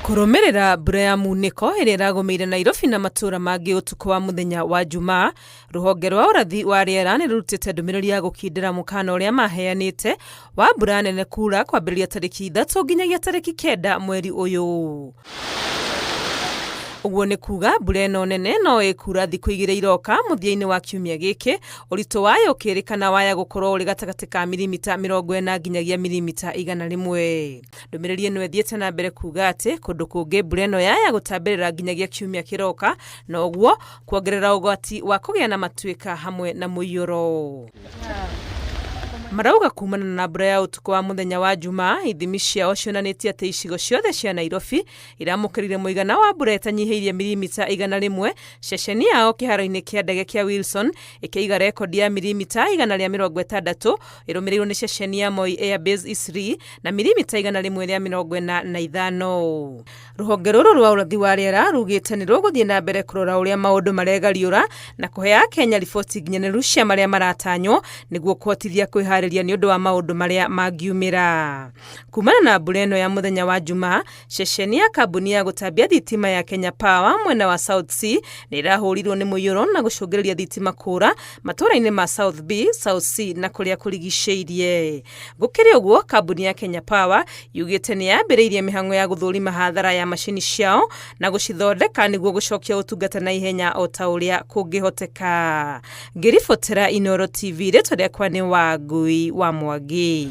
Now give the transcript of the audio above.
Kũrũmĩrĩra mbura ya munĩko ĩrĩa ĩragũmĩire Nairobi na matũũra mangĩ ũtukũ wa mũthenya wa Jumaa, rũhonge rwa ũrathi wa rĩera nĩ rũrutĩte ndũmĩrĩri ya gũkindĩra mũkana ũrĩa maheanĩte wa mbura nene kura kwambĩrĩria tarĩki 3 nginyagia tarĩki 9 mweri ũyũ. Ũguo nĩ kuga mbura ĩno nene no ĩkura thikũ 2 iroka mũthia-inĩ wa kiumia gĩkĩ, ũritũ wayo ũkĩrĩkana waya gũkorwo ũrĩ gatagatĩ ka mirimita 40 nginyagia mirimita 100. Ndũmĩrĩri ĩno ĩthiĩte na mbere kuga atĩ kũndũ kũngĩ mbura ĩno yaya gũtambĩrĩra nginyagia kiumia kĩroka, na ũguo kuongerera ũgwati wa kũgĩa na matuĩka hamwe na mũiyũro. Marauga kumana na mbura ya ũtukũ wa mũthenya wa Jumaa, ithimi ciao cionanĩtie atĩ icigo ciothe cia Nairobi iramũkĩrire mũigana wa mbura ĩtanyihĩirie mirimita 100, ceceni yao kĩharo-inĩ kĩa ndege kĩa Wilson ĩkĩiga rekondi ya mirimita 160, ĩrũmĩrĩirwo nĩ ceceni ya Moi Air Base Eastleigh na mirimita 145. Rũhonge rũrũ rwa ũrathi wa rĩera rugĩte nĩ rũgũthiĩ na mbere kũrora ũrĩa maũndũ maregariũra na kũhe Akenya riboti nginyanĩru cia marĩa maratanywo nĩguo kũhotithia kwĩharĩria nĩ ũndũ wa maũndũ marĩa mangiumĩra. Kumana na mbura ĩno ya mũthenya wa Jumaa, ceceni ya kambuni ya gũtambia thitima ya Kenya Power mwena wa South C nĩ ĩrahũrirwo nĩ mũiyũro na gũcũngĩrĩria thitima kũra matũũra-inĩ ma South B, South C na kũrĩa kũrigicĩirie. Gũkĩrĩ ũguo, kambuni ya Kenya Power yugĩte nĩ yambĩrĩirie mĩhang'o ya gũthũrima hathara ya macini ciao na gũcithondeka nĩguo gũcokia ũtungata na ihenya o ta ũrĩa kũngĩhoteka. Ngĩribotera Inooro TV, rĩtwa rĩakwa nĩ Wangui wa Mwangi.